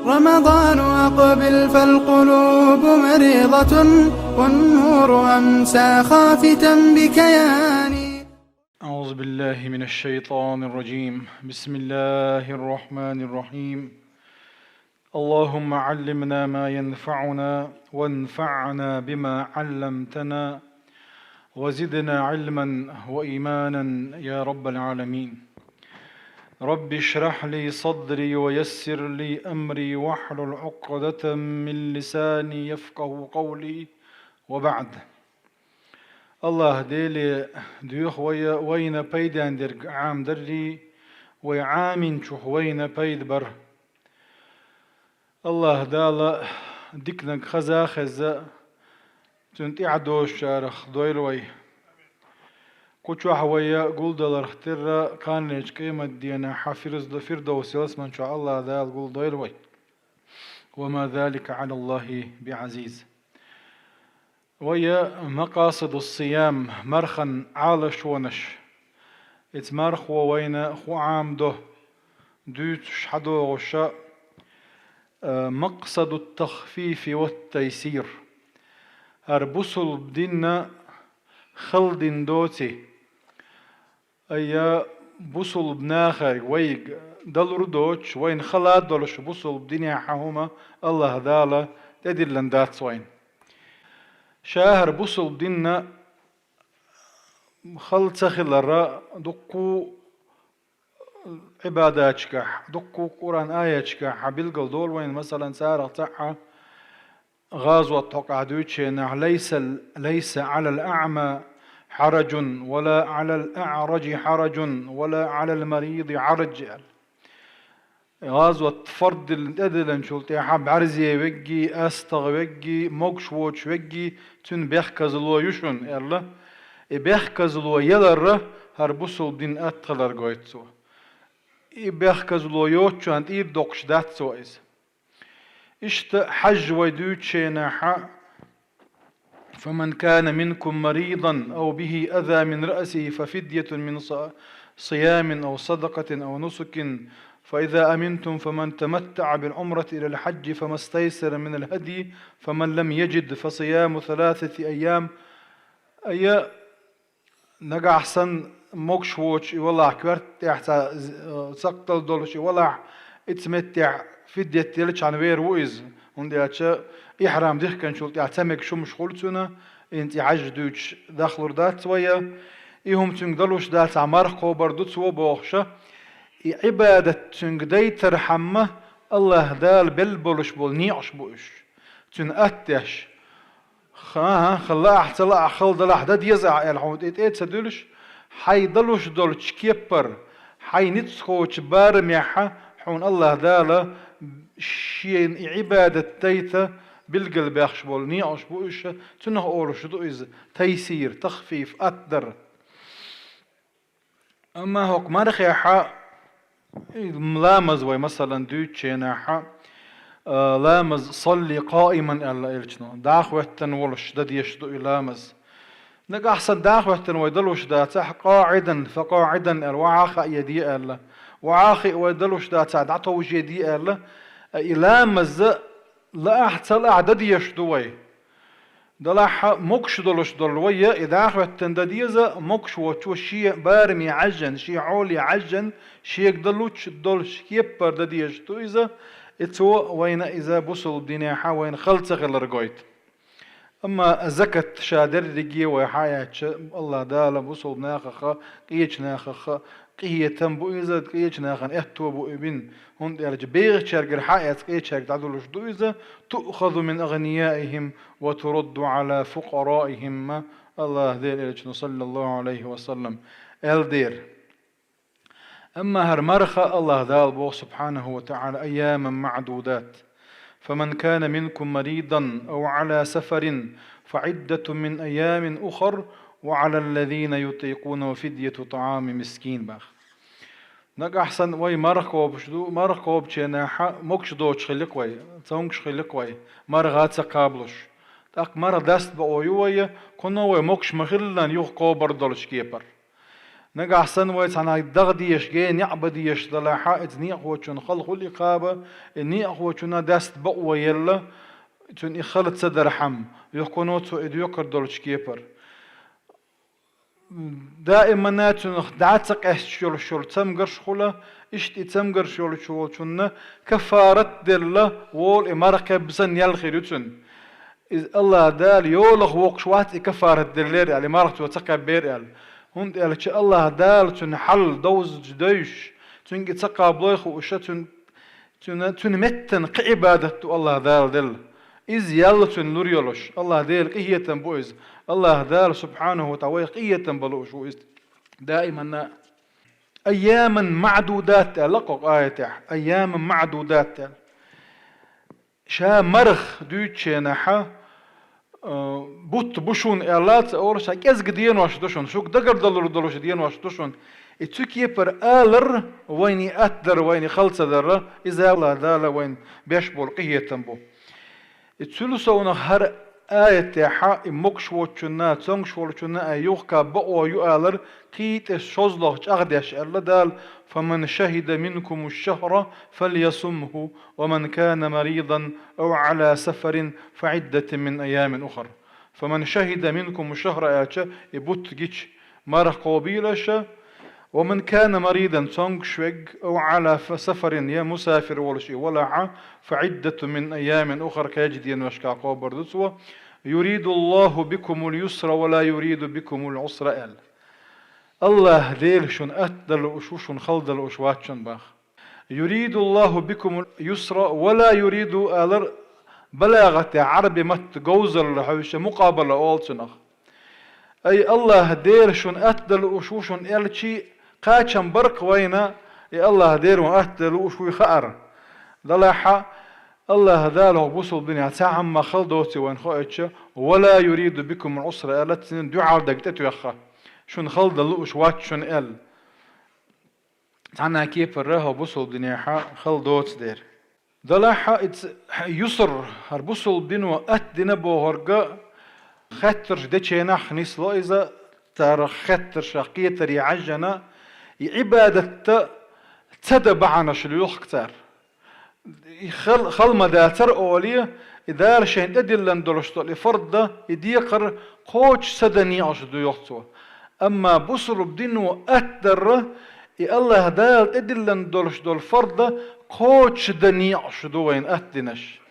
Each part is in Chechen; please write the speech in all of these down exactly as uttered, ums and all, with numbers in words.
رمضان أقبل فالقلوب مريضة، والنور أمسى خافتا بكياني. أعوذ بالله من الشيطان الرجيم. بسم الله الرحمن الرحيم. اللهم علمنا ما ينفعنا وانفعنا بما علمتنا وزدنا علما وإيمانا يا رب العالمين. رب اشرح لي صدري ويسر لي أمري واحلل عقدة من لساني يفقهوا قولي وبعد. Аллаха Деле доьху вай вайна пайден дерг Ӏамадаррий, вай Ӏаминчух вайна пайда бар. Аллаха Дала диканиг хаза а хеза, Цунна тӀехьа доцучарах дойла вай. Кху чохь вай гулдаларх терра, кханлечу къематденахь Фирз-, Фирдовс ялсаман чохь Аллаха Дала гулдойла вай. وما ذلك على الله بعزيز. Вай макъасидус-сиям, мархан Ӏалашонаш. Иза мархо вайна хӀун Ӏамадо, дуьйцуш хьадогӀуша, а, макъсадут-тахфифи ват-тайсир. ХӀара бусулба динна хала дин доций? Айя, бусулба нахарг вайга далур доцуш, вайна хала долуш бусулба динехь хӀума Аллаха Дала тӀедиллина дац вайна. Ша хӀара бусулба динна хала ца хиларра дуккху Ӏибадаташкахь, дуккху Къуръан аяташкахь билгал долу вайна, масалан, царах цхьаъ гӀазот хьокъехь дуьйцучу хенахь: «ليس، ليس على الأعمى حرج ولا على الأعرج حرج ولا على المريض حرج», аьлла. ГӀазот фард диллина тӀедиллинчул тӀаьхьа бӀаьрзе веггий, астагӀа веггий, могуш воцуш веггий, цуьнан бехказло ю шуна, аьлла. И бехказло яларра хӀара бусулба дин атта хилар гойту цо. И бехказло йоцучарна тӀера доккхуш дац цо иза. Иштта хьаьжжа вай дуьйцучу хенахьа: «فمن كان منكم مريضا أو به أذى من رأسه ففدية من ص-، صيام أو صدقة أو نسك، فإذا أمنتم فمن تمتع بالعمرة إلى الحج فما استيسر من الهدي، فمن لم يجد فصيام ثلاثة أيام». Айя, нагахь санна могуш воцуш и валахь, коьрта тӀехь цхьа з-, э, цакъдала долуш и валахь, и цу меттехь фидет делчхьана вер ву иза, хӀунда аьлча ихьрам дихкинчул тӀаьхьа ца мегаш хӀумаш хуьлу цуьнан, хӀинца и хьаьжжа дуьйцуш дахлур дац вай. И хӀума цуьнга далуш дацахь, марха кхобур ду цо бохуша, и Ӏибадат цуьнга дайтархьама Аллаха Дала белла болуш болу некъаш бу уьш, цуьнан атта деш. Ха-, ха-, лаахь ца лаахь, хала далахь дан деза ахьа аьлла, хьуна тӀе тӀе а ца дуьллуш, хьайн далуш долчу кеппара, хьайн ницкъахочу барамехьа хьуна Аллаха Дала шена и Ӏибадат дайта билгал бехаш болу некъаш бу уьш, цунах олуш ду иза тайсир, тахфиф, атта дар. Амма хӀокху мархехьа, и ламаз вай, масалан, дуьйцучу хенахьа, а, ламаз «салли къаиман» аьлла элчано, дӀахӀоьттина волуш дан дезаш ду и ламаз. Нагахь санна дӀахӀоьттина вай далуш дацахь, «къаӀидан, фа къаӀидан» аьлла, вахьа а хаае де аьлла, вахьа а хиъна вай далуш дацахь, дӀатовжа де аьлла, а, и ламаз лаахь ца лаахь дан дезаш ду вай. Далахьа могуш долуш долу вай, и дӀахӀоьттина дан деза, могуш воцучо шен бараме Ӏаьжжина, шен хьоле Ӏаьжжина, шега далуш долуш кеппара дан дезаш ду иза, и цо вайна иза бусулба динехьа вайна хала ца хилар гойту. Амма закат ша дерриге вай хьаэцча, Аллаха Дала бусулба нахаха, къечу нахаха къинхетам бу иза, къечу нахана аьтто бу и бина. ХӀунда аьлча бехачаьргара хьаэца къечаьрга дӀадулуш ду иза, «туъхазу мин агънияихим ва турадду Ӏала фукъараихим», ма Аллаха Делан элчано, саллаллаху Ӏалайхи ва саллам, аьлла дера. Амма хӀара марха Аллаха Дала боху, субхьанаху ва таӀала, «айяман маӀдудат». «فمن كان منكم مريضا أو على سفر فعدة من أيام أخر وعلى الذين يطيقونه فدية طعام مسكين», баха. Нагахь санна вай марха кхобуш ду, марха кхобучу хенахьа могуш доцуш хилла-кх вай, цомгуш хилла-кх вай, марха ца кхабалуш. ТӀаккха марха даста бакъо ю вай, кхуьнан вай могуш ма-хиллинехь юха кхобур долчу кепара. Нагахь санна вай цхьаннахьа дагӀа дезаш, гена некъ бан дезаш далахь, иза некъахочун хала хуьлу и кхаба, и некъахочунна даста бакъо елла, цуьнан и хала ца дархьама, юхкуно цо и доькхур долчу кепара. Даиманна цунах дӀа ца къаьсташ йолуш йолу цамгарш хуьлу, иштта и цамгарш йолуш волчунна каффарат делла волу и марха кхаьбна санна ял хир ю цуьнан. Иза АллахӀ Дала йолах воккхуш вац и каффарат деллера аьлла, и марха цо ца кхаьбнера аьлла. ХӀунда аьлча АллахӀ Дала цуьнан хьал довзуьйтуш девзаш, цуьнга и ца кхаблой хууш, цуьнан Цуьнан, цуьнан меттана кхин Ӏибадат ду АллахӀ Дала делла. Иза ял цуьнан лур йолуш. АллахӀ Делан къинхетам бу иза. АллахӀ Дала, субхьанаху ва тагӀала, вайх къинхетам бан лууш ву иза. Даиманна. «Айяман маӀдудат», аьлла кху аятехь. «Айяман маӀдудат», аьлла. Ша марха дуьйцучу хенахь, а, бутт бу шуна аьлла ца олуш, ша кӀезга денош ду шуна, шуьга дагардалур долуш денош ду шуна. И цу кепара алар вайна атта дар, вайна хала ца дар, иза АллахӀ Дала вайна беш болу къинхетам бу. И цуьнан совнах хӀара аятехь и могуш воцучунна, цомгуш волчунна а юха бакъо ю алар, кхин тӀе шозлагӀа чӀагӀдеш аьлла Дала: «Фаман шахида минкумуш-шахра фальясумху, ва ман кана маридан ав Ӏала сафарин фа Ӏиддатун мин айямин ухар». «Фаман шахида минкумуш-шахра», аьлча, и бутт гича, марха кхобийла ша, «ва ман кана маридан», цомгуш верг, «ав Ӏала фа-, сафарин», я мусафир волуш и валахь, «фа Ӏиддатун мин айямин ухар», кхечу деношкахь кхобур ду цо, «юриду Аллаху бикумул юсра ва ла юриду бикумул Ӏусра», аьлла. АллахӀ Дела шуна атта дан лууш ву, шуна хала дан лууш вац шуна боху. «Юриду Аллаху бикумул юсра ва ла юриду», алар балагӀатехь, Ӏараби матта говзалла хьовсуш, мукъабала олу цунах. Ай, АллахӀ Дела шуна атта дан лууш ву шуна аьлча, кхачам бара-кх вайна, и АллахӀ Дела вайна атта дан лууш вуй хаар. Делахь а, АллахӀ Дала хӀокху бусалба динехь цхьа хӀума хала доций вайна хоуьйтуш, «ва ла юриду бикумул Ӏусра» аьлла, цуьнан дуьхьал дерг тӀетоьхна, шуна хала дан лууш вац шуна аьлла. Цхьана кепара хӀокху бусалба динехь хала доцу дера. Делахь а, иза юср, хӀара бусалба дино атта дина бохург, хеттарш дечу хенахь нисло иза, царах хеттаршах кхетаре хьаьжжина, и Ӏибадат ца дан бахьанаш лоьху-кх цара. И хал-, хала ма дацара олий, и Дала шайна тӀедиллина долуш долу и фард, и декхар кхочуш ца дан некъаш ду, йоху цо. Амма бусалба дино атта дар, и АллахӀ Дала тӀедиллина долуш долу фард кхочуш дан некъаш ду вайна атта динарш.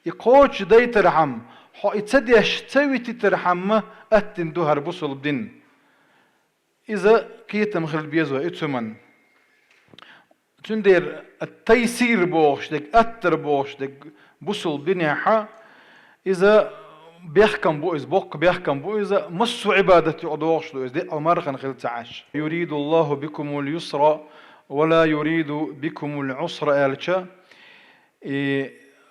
И кхочуш дайтархьама, хьо и ца деш ца витийтархьама атта дина ду хӀара бусалба дин. Иза кхетам хила беза вай и цу хӀуманна. Цундела ат-тайсир бохуш дерг, атта дар бохуш дерг бусалба динехь, иза бехкам бу иза, боккха бехкам бу иза, массо а Ӏибадат юкъа догӀуш ду иза, диъ мархана хила ца Ӏаш. «Юриду Аллаху бикумул юсра ва ла юриду бикумул Ӏусра», аьлча, и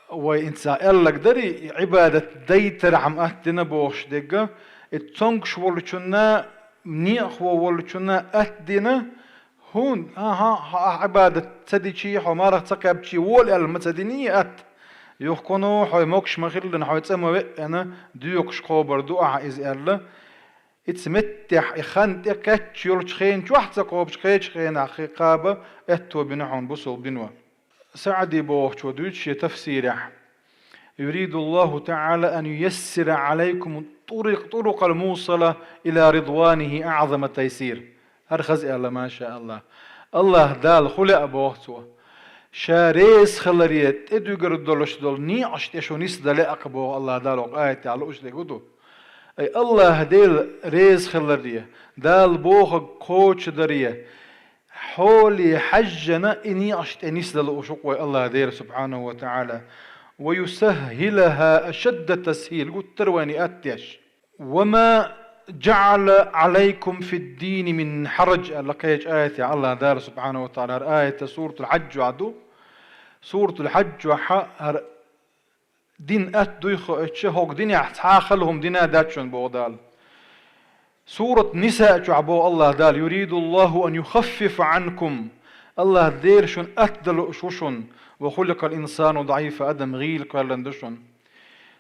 вай хӀинца аьлларг дарий, и Ӏибадат дайтархьама атта дина бохуш дерг, и цомгуш волчунна, некъахо волчунна атта дина, хӀунда, ахьа, хьо ахь Ӏибадат ца дичий, хьо марха ца кхаьбчий вола аьлла ма ца диний атта. Юхкуно хьо могуш ма хиллина, хьо цӀа ма веъна, доькхуш кхобур ду ахьа иза аьлла. Иза меттехь и хан тӀекхаьчча йолчу хена чохь а ца кхобуш, кхечу хенахь кхаба аьтто бина хьуна бусалба дино. СаӀди бохучо дуьйцу шен тафсирехь: «Юриду Аллаху тагӀала ан юяссира Ӏалайкум турукъ-, турукъал мусала ила ридванихи аӀзама тайсир». ХӀара хаза аьлла, ма ша АллахӀ. АллахӀ Дала хӀун лаьа боху цо? Ша реза хиларе тӀедуьгур долуш долу некъаш тӀе шу нисдан лаьа-кх боху АллахӀ Дала хӀокху аятехь, лууш дерг хӀун ду? Ай, АллахӀ Дела реза хиларе, Дала бохург кхочушдаре, хьоле хьаьжжина и некъаш тӀе нисдан лууш ву-кх вай АллахӀ Дела, субхьанаху ва тагӀала. «Ва юсаххӀилаха ашадда тасхӀил», гуттар а вайна и атта деш. «Ва ма жаӀала Ӏалайкум фид-дини мин хьараж», аьлла кхечу аятехь АллахӀ Дала, субхьанаху ва тагӀала, хӀара аят Суратул Хьаж чохь ду. Суратул Хьаж чохь хӀара дин атта дуй хоуьйтуш, хӀокху динехь цхьа а хала хӀума дина дац шуна боху Дала. Сурат Ниса чохь боху АллахӀ Дала: «Юриду Аллаху ан юхаффифа Ӏанкум». АллахӀ Дела шуна атта дан лууш ву шуна, «ва хуликъал инсану даӀифа», адам гӀийла кхоьллина ду шуна.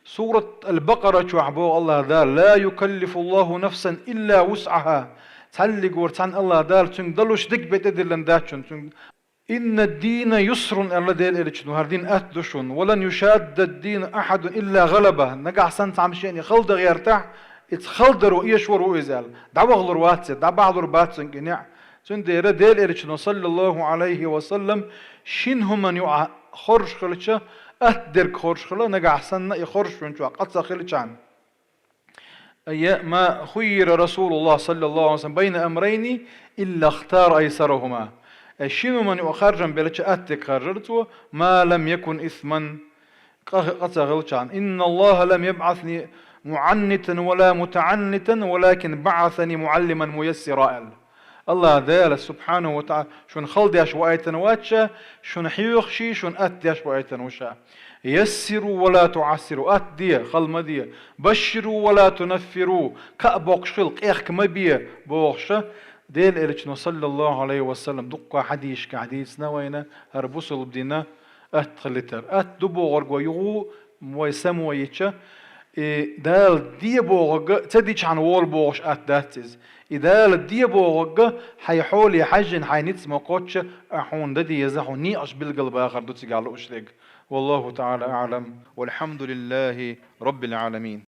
Сурат Ал-Бакъара чохь боху АллахӀ Дала: «Ла юкаллифу Аллаху нафсан илла вусӀаха». Цхьаллигора цхьана Аллах Дала цуьнга далуш дика бетӀа диллина дац шуна. Цуьнга «Инна ад-дина юсрун», аьлла Делан Элчано, хӀара дин атта ду шуна. «Ва лан юшадда ад-дина ахьадун илла гӀалаба». Нагахь санна цхьамма шена хала дан гӀертахь, иза хала даро эшор ву иза аьлла. ДӀавахалур вац иза, дӀабахьалур бац цуьнга и неӀ. Цундела Делан Элчано, саллаллаху Ӏалайхи ва саллам, шин хӀуманна юкъахь хоржуш хилча, атта дерг хоржуш хила, нагахь санна и хоржуш хӀуманна чохь къа ца хилчахьана. أيما خير رسول الله صلى الله عليه وسلم بين أمرين إلا اختار أيسرهما. Э, шин хӀуманна юкъа харжам белча, атта дерг харжар цо, ما لم يكن إثما, къа, къа ца хилчахьана. إن الله لم يبعثني معنتا ولا متعنتا ولكن بعثني معلما ميسرا, аьлла. Аллах Дала, субхьанаху ва таӀала, шуна хала деш ваийтина вац ша, шуна хьоьхуш, шуна атта деш ваийтина ву ша. «Яссиру ва ла туӀассиру», атта де, хала ма де. «Башширу ва ла тунаффиру», кхаъ боккхуш хила, къехка ма бе, бохуш ша. Делан Элчано, саллаллаху Ӏалайхи ва саллам, дуккха хьадисашкахь дийцина вайна хӀара бусалба дин атта хилийтар. Атта ду бохург вай юха вай само йича, и Дала де бохург ца дичахьана волу бохуш атта дац иза. И Дала де бохург хьайн хьоле хьаьжжина, хьайн ницкъ ма кхоччу, а хьуна дан деза, хьуна некъаш билгалбахар ду цигахь лууш дерг. Валлаху таӀала аӀлам. Валхьамдулиллахи раббил Ӏаламин.